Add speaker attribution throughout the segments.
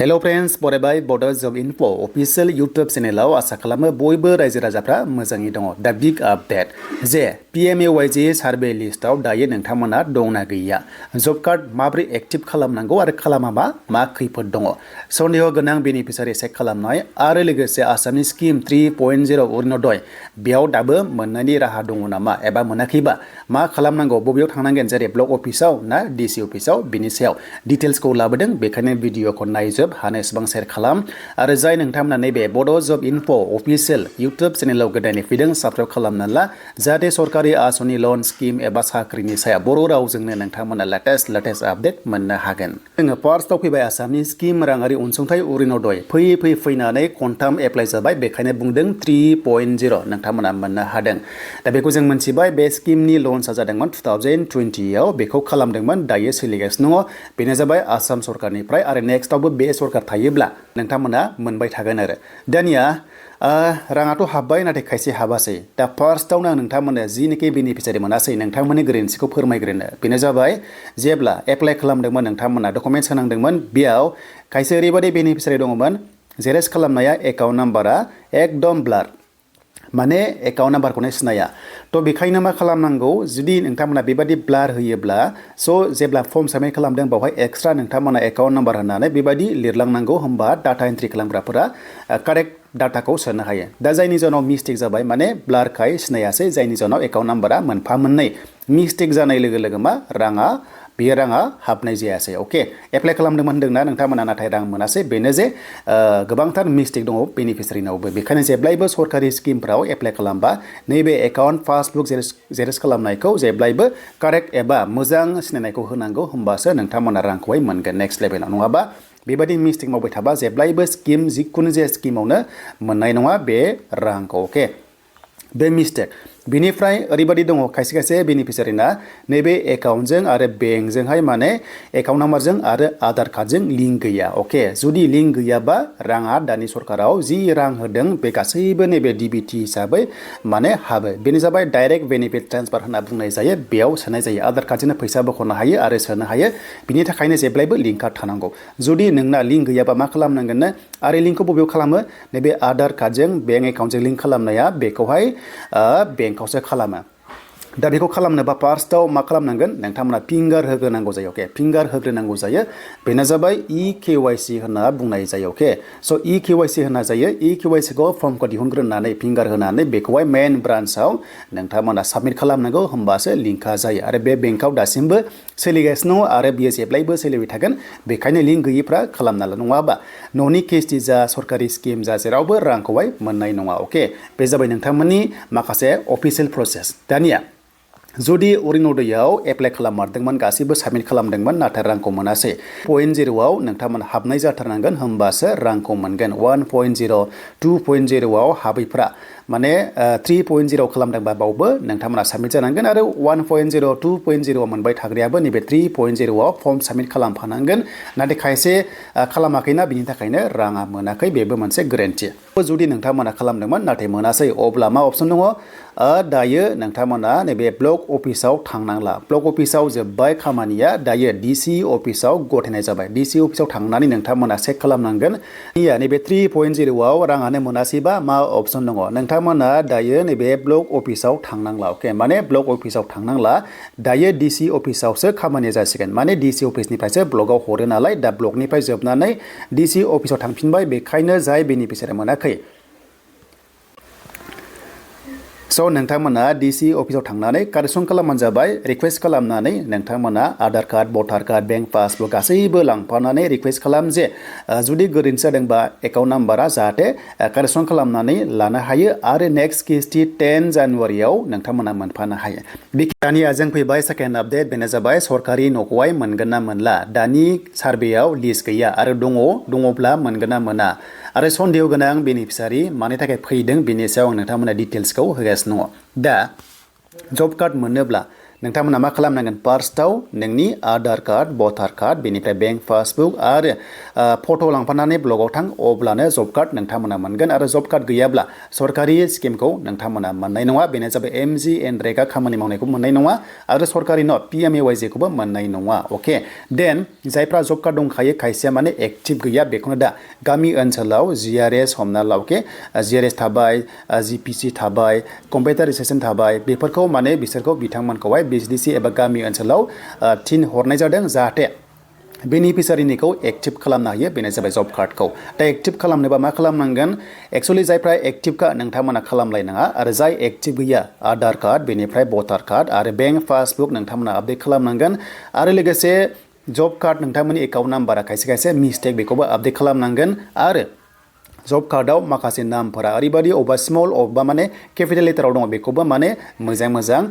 Speaker 1: Hello friends, बरायबाय Bodo Job Info official YouTube channel आसा खालामो बयबो रायजो राजाफ्रा मोजाङै दङ। दा बिग आपडेट जे PMAY-G सार्भे लिस्टआव दायो नोंथांमोना दंना गैया, जब कार्ड माब्रै एक्टिभ खालामनांगौ आरो खालामाबा मा खैफोद दङ, सन्देह गोनां बेनिफिसियारि चेक खालामनाय आरो लोगोसे आसामनि स्किम 3.0 अरुणोदय बेयाव दाबो मोननायनि राहा दङ नामा एबा मोनाखैबा मा खालामनांगौ, बबेयाव थांनांगोन, जेरै ब्लक अफिसाव ना DC अफिसाव, बिनि सायाव डिटेल्सखौ लाबोदों। बेखायनो भिडिअखौ नायजोब, हानायसेबां शेयार खालाम आरो जाय नोंथांमोना नैबे बड' जब इनफो अफिसियेल इउटुब चेनेलाव गोदानै फैदों साबस्क्राइब खालामना ला, जाहाथे सरकारि आसनि लन स्किम एबा साख्रिनि सायाव बर' रावजोंनो नोंथांमोना लेटेस्ट आपडेट मोननो हागोन। जोङो फार्स्टआव फैबाय आसामनि स्किम राङारि अनसुंथाइ अरुणोदय फैनानै खनथाम एप्लाइ जाबाय, बेखायनो बुंदों 3.0 नोंथांमोना मोननो हादों। दा बेखौ जों मोनथिबाय, बे स्किमनि लन्चआ जादोंमोन 2020आव, बेखौ खालामदोंमोन, दायो सोलिगासिनो दङ। बेनो जाबाय आसाम सरकारनिफ्राय आरो नेक्स्टआवबो बे सरकार थायोब्ला नोंथांमोना मोनबाय थागोन आरो। दानिया राङाथ' हाबबाय, नाथाय खायसे हाबासै। दा फार्स्टआवनो आं नोंथांमोननो जिनिखि बेनिफिसियारि मोनासै नोंथांमोननि गोरोन्थिखौ फोरमायग्रोनो। बेनो जाबाय, जेब्ला एप्लाइ खालामदोंमोन नोंथांमोना डकुमेन्ट्स होनांदोंमोन, बेयाव खायसे ओरैबायदि बेनिफिसियारि दङमोन, जेरेक्स खालामनाया एकाउन्ट नाम्बारा एकदम ब्लार, माने एकाउन्ट नाम्बारखौनो सिनाया। थ' बेखायनो मा खालामनांगौ, जुदि नोंथांमोना बेबायदि ब्लार होयोब्ला जेब्ला फर्म साबमिट खालामदों बावहाय एक्सट्रा नोंथांमोना एकाउन्ट नाम्बार होनानै बेबायदि लिरलांनांगौ, होमबा डाटा एन्ट्रि खालामग्राफोरा कारेक्ट डाटाखौ सोनो हायो। दा जायनि जाहोनाव मिस्टेक जाबाय, माने ब्लारखाय सिनायासै, जायनि जाहोनाव एकाउन्ट नाम्बारा मोनफा मोननै मिस्टेक जानाय लोगो लोगो मा राङा हाबनाय जायासै। अके, एप्लाइ खालामदोंमोन होनदोंना नोंथांमोना, नाथाय रां मोनासै। बेनो जे गोबांथार मिस्टेक दङ बेनिफिसियारिनावबो। बेखायनो जेब्लायबो सरकारि स्किमफ्राव एप्लाइ खालामबा नैबे एकाउन्ट पासबुक जेरेक्स खालामनायखौ जेब्लायबो कारेक्ट एबा मोजां सिनायनायखौ होनांगौ, होमबासो नोंथांमोना रांखौहाय मोनगोन नेक्स्ट लेभेलाव। नङाबा बेबायदि मिस्टेक मावबाय थाबा जेब्लायबो स्किम, जिखुनु जे स्किमावनो मोननाय नङा बे रांखौ। अके, बे मिस्टेक। बिनिफ्राय ओरैबायदि दङ, खायसे बेनिफिसियारिना नैबे एकाउन्टजों आरो बेंकजोंहाय माने एकाउन्ट नाम्बारजों आरो आधार कार्डजों लिंक गैया। अके, जुदि लिंक गैयाबा राङा दानि सरकाराव जि रां होदों बे गासैबो नैबे DBT हिसाबै माने हाबो। बेनो जाबाय डाइरेक्ट बेनिफिट ट्रेन्सफार होनना बुंनाय जायो, बेयाव सोनाय जायो। आधार कार्डजोंनो फैसा बख'नो हायो आरो सोनो हायो। बिनि थाखायनो जेब्लायबो लिंकआ थानांगौ। जुदि नोंना लिंक गैयाबा मा खालामनांगोननो, आरो लिंकखौ बबेयाव खालामो, नैबे आधार कार्डजों बेंक एकाउन्टजों लिंक खालामनाया बेखौहाय बेंकआवसो खालामो। दा बेखौ खालामनोबा फार्स्टआव मा खालामनांगोन, नोंथांमोना फिंगार होग्रोनांगौ जायो। अके, फिंगार होग्रोनांगौ जायो। बेनो जाबाय EKYC होनना बुंनाय जायो। अके, स' EKYC होनना जायो। EKYCखौ फर्मखौ दिहुनग्रोनानै फिंगार होनानै बेखौहाय मेन ब्रान्चआव नोंथांमोना साबमिट खालामनांगौ, होमबासो लिंकआ जायो। आरो बे बेंकआव दासिमबो सोलिगासिनो दङ आरो बियो जेब्लायबो सोलिबाय थागोन। बेखायनो लिंक गैयिफ्रा खालामना ला, नङाबा न'नि केसनि जा सरकारि स्किम जा जेरावबो रांखौहाय मोननाय नङा। अके, बे जाबाय नोंथांमोननि माखासे अफिसियेल प्रसेस। दानिया जुदि अरुणोदयआव एप्लाइ खालाममारदोंमोन, गासैबो साबमिट खालामदोंमोन, नाथाय रांखौ मोनासै, 0.0आव नोंथांमोना हाबनाय जाथारनांगोन, होमबासो रांखौ मोनगोन। 1.0, 2.0आव हाबैफ्रा माने 3.0 खालामदोंबा बावबो नोंथांमोना साबमिट जानांगोन, आरो 1.0, 2.0आव मोनबाय थाग्रायाबो नैबे 3.0आव फर्म साबमिट खालामफानांगोन। नाथाय खायसे खालामाखैना, बिनि थाखायनो राङा मोनाखै, बेबो मोनसे गोरोन्थि। जुदि नोंथांमोना खालामदोंमोन नाथाय मोनासै, अब्ला मा अपसन दङ, दायो नोंथांमोना नैबे ब्लक अफिसाव थांनांला। ब्लक अफिसाव जोब्बाय खामानिया, दायो DC अफिसाव गथायनाय जाबाय। DC अफिसाव थांनानै नोंथांमोना चेक खालामनांगोन। नैबे 3.0आव राङानो मोनासैबा मा अपसन दङ, नोंथांमोना दायो नैबे ब्लक अफिसाव थांनांला। अके, माने ब्लक अफिसाव थांनांला, दायो DC अफिसावसो खामानिया जासिगोन। माने DC अफिसनिफ्रायसो ब्लकआव हरो नालाय, दा ब्लकनिफ्राय जोबनानै DC अफिसाव थांफिनबाय। बेखायनो जाय बेनिफिसियारि मोनाखै, स' नोंथांमोना DC अफिसाव थांनानै कारेक्सन खालामबानो जाबाय। रिकुवेस्ट खालामनानै नोंथांमोना आधार कार्ड, भटार कार्ड, बेंक पासबुक गासैबो लांफानानै रिकुवेस्ट खालाम जे जुदि गोरोन्थि जादोंबा एकाउन्ट नाम्बारा जाहाथे कारेक्सन खालामनानै लानो हायो आरो नेक्स्ट किस्ति 10 जानुवारियाव नोंथांमोना मोनफानो हायो। दानिया जों फैबाय सेकेन्ड आपडेट, बेनो जाबाय सरकारि न'खौहाय मोनगोन ना मोनला। दानि सार्भेयाव लिस्ट गैया आरो दङब्ला मोनगोन ना मोना, आरो सन्देह गोनां बेनिफिसियारि मानि थाखाय फैदों, बेनि सायाव आं नोंथांमोना डिटेल्सखौ होगासिनो दङ। दा जब कार्ड मोनोब्ला नोंथांमोना मा खालामनांगोन फार्स्टआव नोंनि आधार कार्ड भटार कार्ड बेनिफ्राय बेंक पासबुक आरो फट' लांफानानै ब्लगाव थां अब्लानो जब कार्ड नोंथांमोना मोनगोन आरो जब कार्ड गैयाब्ला सरकारि स्किमखौ नोंथांमोना मोननाय नङा बेनो जाबाय MGNGREGA खामानि मावनायखौ मोननाय नङा आरो सरकारि न' PMAY-G खौबो मोननाय नङा अके देन जायफ्रा जब कार्ड दंखायो खायसेया माने एक्टिभ गैया बेखौनो दा गामि ओनसोलाव GRS हमना ला अके GRS थाबाय GPC थाबाय कम्पिउटार रेजिस्ट्रेसन थाबाय बेफोरखौ माने बिसोरखौ बिथांमोनखौहाय BCDC एबा गामि ओनसोलाव थिन हरनाय जादों जाहाथे बेनिफिसारिनिखौ एक्टिभ खालामनो हायो बेनो जाबाय जब कार्डखौ दा एक्टिभ खालामनोबा मा खालामनांगोन एक्चुअली जायफ्रा एक्टिभखा नोंथांमोना खालामलायनाङा आरो जाय एक्टिभ गैया आधार कार्ड बेनिफ्राय भटार कार्ड आरो बेंक पासबुक नोंथांमोना आपडेट खालामनांगोन आरो लोगोसे जब कार्ड नोंथांमोननि एकाउन्ट नाम्बारा खायसे खायसे मिस्टेक बेखौबो आपडेट खालामनांगोन आरो जब कार्डआव माखासे नामफोरा ओरैबायदि अबेबा स्मल अबेबा माने केपिटेल लेटाराव दङ बेखौबो माने मोजां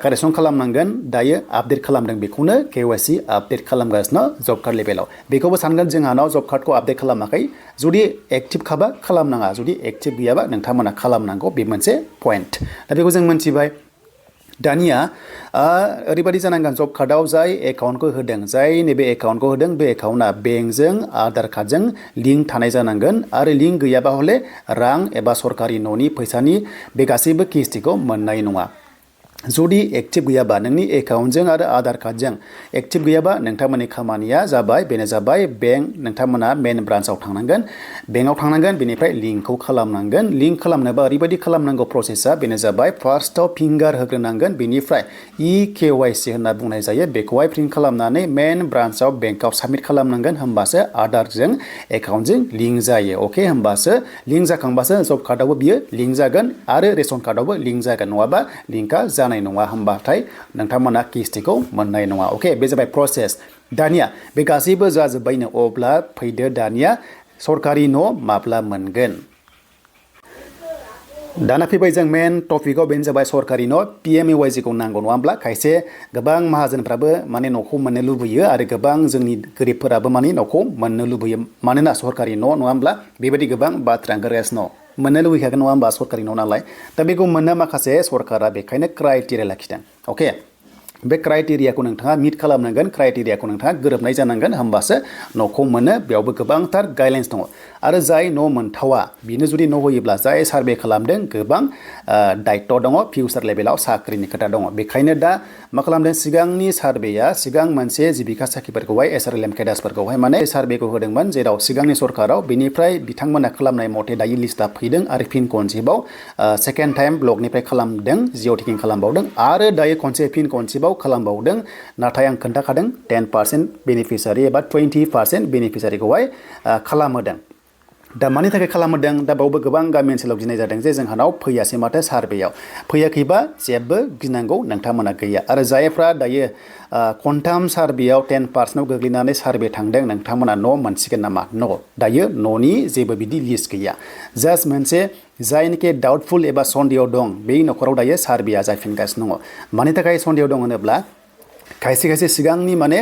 Speaker 1: कारेक्सन खालामनांगोन दायो आपडेट खालामदों बेखौनो KYC आपडेट खालामगासिनो जब कार्ड लेभेलाव बेखौबो सानगोन जोंहानाव जब कार्डखौ आपडेट खालामाखै जुदि एक्टिभ खाबा खालामनाङा जुदि एक्टिभ गैयाबा नोंथांमोना खालामनांगौ बे मोनसे पइन्ट दा बेखौ जों मोनथिबाय दानिया ओरैबायदि जानांगोन जब कार्डआव जाय एकाउन्टखौ होदों जाय नैबे एकाउन्टखौ होदों बे एकाउन्टआ बेंकजों आधार कार्डजों लिंक थानाय जानांगोन आरो लिंक गैयाबा हले रां एबा सरकारि न'नि फैसानि बे गासैबो किस्तिखौ मोननाय नङा जुदि एक्टिभ गैयाबा नोंनि एकाउन्टजों आरो आधार कार्डजों एक्टिभ गैयाबा नोंथांमोननि खामानिया जाबाय बेनो जाबाय बेंक नोंथांमोना मेन ब्रान्चआव थांनांगोन बेंकआव थांनांगोन बेनिफ्राय लिंकखौ खालामनांगोन लिंक खालामनोबा ओरैबायदि खालामनांगौ प्रसेसा बेनो जाबाय फार्स्टआव फिंगार होग्रोनांगोन बेनिफ्राय KYC होनना बुंनाय जायो बेखौहाय प्रिन्ट खालामनानै मेन ब्रान्चआव बेंकआव साबमिट खालामनांगोन होमबासो आधारजों एकाउन्टजों लिंक जायो अके होमबासो लिंक जाखांबासो जब कार्डआवबो बियो लिंक जागोन आरो रेशन कार्डआवबो लिंक जागोन नङाबा लिंकआ जानाय नङा होमबाथाय नोंथांमोना किस्तिखौ मोननाय नङा अके बे जाबाय प्रसेस दानिया बे गासैबो जाजोब्बायनो अब्ला फैदो दानिया सरकारि न' माब्ला मोनगोन दाना फैबाय जों मेन टपिकआव बेनो जाबाय सरकारि न' PMAY-G खौ नांगौ नङा होमब्ला खायसे गोबां माहाजोनफ्राबो माने न'खौ मोननो लुबैयो आरो गोबां जोंनि गोरिबफोराबो माने न'खौ मोननो लुबैयो मानोना सरकारि न' नङा होमब्ला बेबायदि गोबां बाथ्रा ओंखारगासिनो दं मोननो लुबैखागोन नङा होमबा सरकारि न' नालाय दा बेखौ मोननो माखासे सरकारा बेखायनो क्राइटेरिया लाखिदों अके बे क्राइटेरियाखौ नोंथाङा मिट खालामनांगोन क्राइटेरियाखौ नोंथाङा गोरोबनाय जानांगोन होमबासो न'खौ मोनो बेयावबो गोबांथार गाइडलाइन्स दङ आरो जाय न' मोनथावा बिनो जुदि न' होयोब्ला जाय सार्भे खालामदों गोबां दायित्व दङ फिउचार लेभेलाव साख्रिनि खोथा दङ बेखायनो दा मा खालामदों सिगांनि सार्भेया सिगां मोनसे जिबिका साखिफोरखौहाय SRLM केडार्सफोरखौहाय माने सार्भेखौ होदोंमोन जेराव सिगांनि सरकाराव बेनिफ्राय बिथांमोना खालामनाय मथे दायो लिस्टआ फैदों आरो फिन खनसेबाव सेकेन्ड टाइम ब्लकनिफ्राय खालामदों जिअ टेकिं खालामबावदों आरो दायो खनसे फिन खनसेबाव खालामबावदों नाथाय आं खोन्थाखादों 10% बेनिफिसारि एबा 20% बेनिफिसारिखौहाय खालामहोदों दा मानि थाखाय खालामहोदों दा बावबो गोबां गामि ओनसोलाव गिनाय जादों जे जोंहानाव फैयासै माथो सार्भेयाव फैयाखैबा जेबो गिनांगौ नोंथांमोना गैया आरो जायफ्रा दायो खनथाम सार्भेयाव 10%आव गोग्लैनानै सार्भे थांदों नोंथांमोना न' मोनसिगोन नामा न' दायो न'नि जेबो बिदि लिस्ट गैया जास्ट मोनसे जायनोखि डाउटफुल एबा सन्देह दं बे न'खराव दायो सार्भेया जाफिनगासिनो दङ मानि थाखाय सन्देह दं होनोब्ला खायसे खायसे सिगांनि माने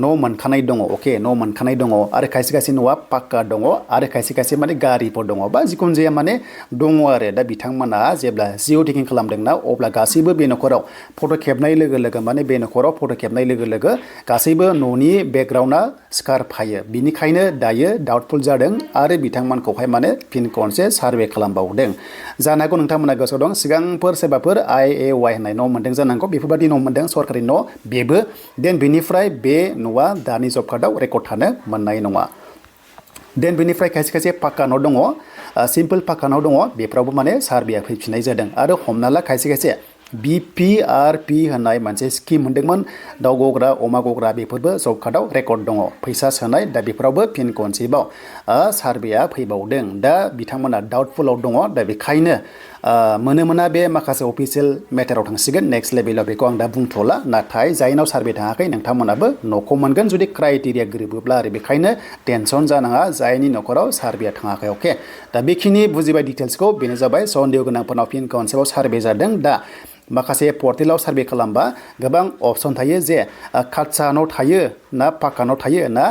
Speaker 1: न' मोनखानाय दङ अके न' मोनखानाय दङ आरो खायसे खायसे न'आ पाक्का दङ आरो खायसे खायसे माने गारिफोर दङ बा जिखुनु जाया माने दङ आरो दा बिथांमोना जेब्ला जिअ टेकिं खालामदोंना अब्ला गासैबो बे न'खराव फट' खेबनाय लोगो लोगो माने बे न'खराव फट' खेबनाय लोगो लोगो गासैबो न'नि बेकग्राउन्डआ सिखारफायो बिनिखायनो दायो डाउटफुल जादों आरो बिथांमोनखौहाय माने फिन खनसे सार्भे खालामबावदों जानो हागौ नोंथांमोना गोसोआव दं सिगांफोर सोरबाफोर IAY होननाय न' मोनदों जानांगौ बेफोरबायदि न' मोनदों सरकारि न' बेबो देन बेनिफ्राय बे न'आ दानि जब कार्डआव रेकर्ड थानो मोननाय नङा देन बेनिफ्राय खायसे खायसे पाक्का न' दङ सिम्पोल पाक्का न' दङ बेफोरावबो माने सार्भेया फैफिननाय जादों आरो हमना ला खायसे खायसे BPRP होननाय मोनसे स्किम मोनदोंमोन दाउ गग्रा अमा गग्रा बेफोरबो जब कार्डआव रेकर्ड दङ फैसा सोनाय दा बेफोरावबो फिन खनसेबाव सार्भेया फैबावदों दा बिथांमोना डाउटफुलाव दङ दा बेखायनो मोनो मोना बे माखासे अफिसियेल मेटाराव थांसिगोन नेक्स्ट लेभेलाव बेखौ आं दा बुंथ'ला नाथाय जायनाव सार्भे थाङाखै नोंथांमोनाबो न'खौ मोनगोन जुदि क्राइटेरिया गोरोबोब्ला आरो बेखायनो टेनसन जानाङा जायनि न'खराव सार्भेया थाङाखै अके दा बेखिनि बुजिबाय डिटेल्सखौ बेनो जाबाय सन्देह गोनांफोरनाव फिन खनसेबाव सार्भे जादों दा माखासे पर्टेलाव सार्भे खालामबा गोबां अपसन थायो जे काच्चा न' थायो ना पाक्का न' थायो ना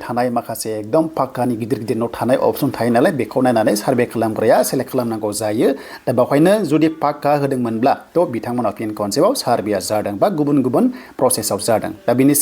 Speaker 1: थानाय माखासे एकदम पाक्कानि गिदिर गिदिर न' थानाय अपसन थायो नालाय बेखौ नायनानै सार्भे खालामग्राया सेलेक्ट खालामनांगौ जायो दा बेवहायनो जुदि पाक्का होदोंमोनब्ला थ' बिथांमोना फिन खनसेबाव सार्भेया जादों बा गुबुन गुबुन प्रसेसआव जादों दा बेनि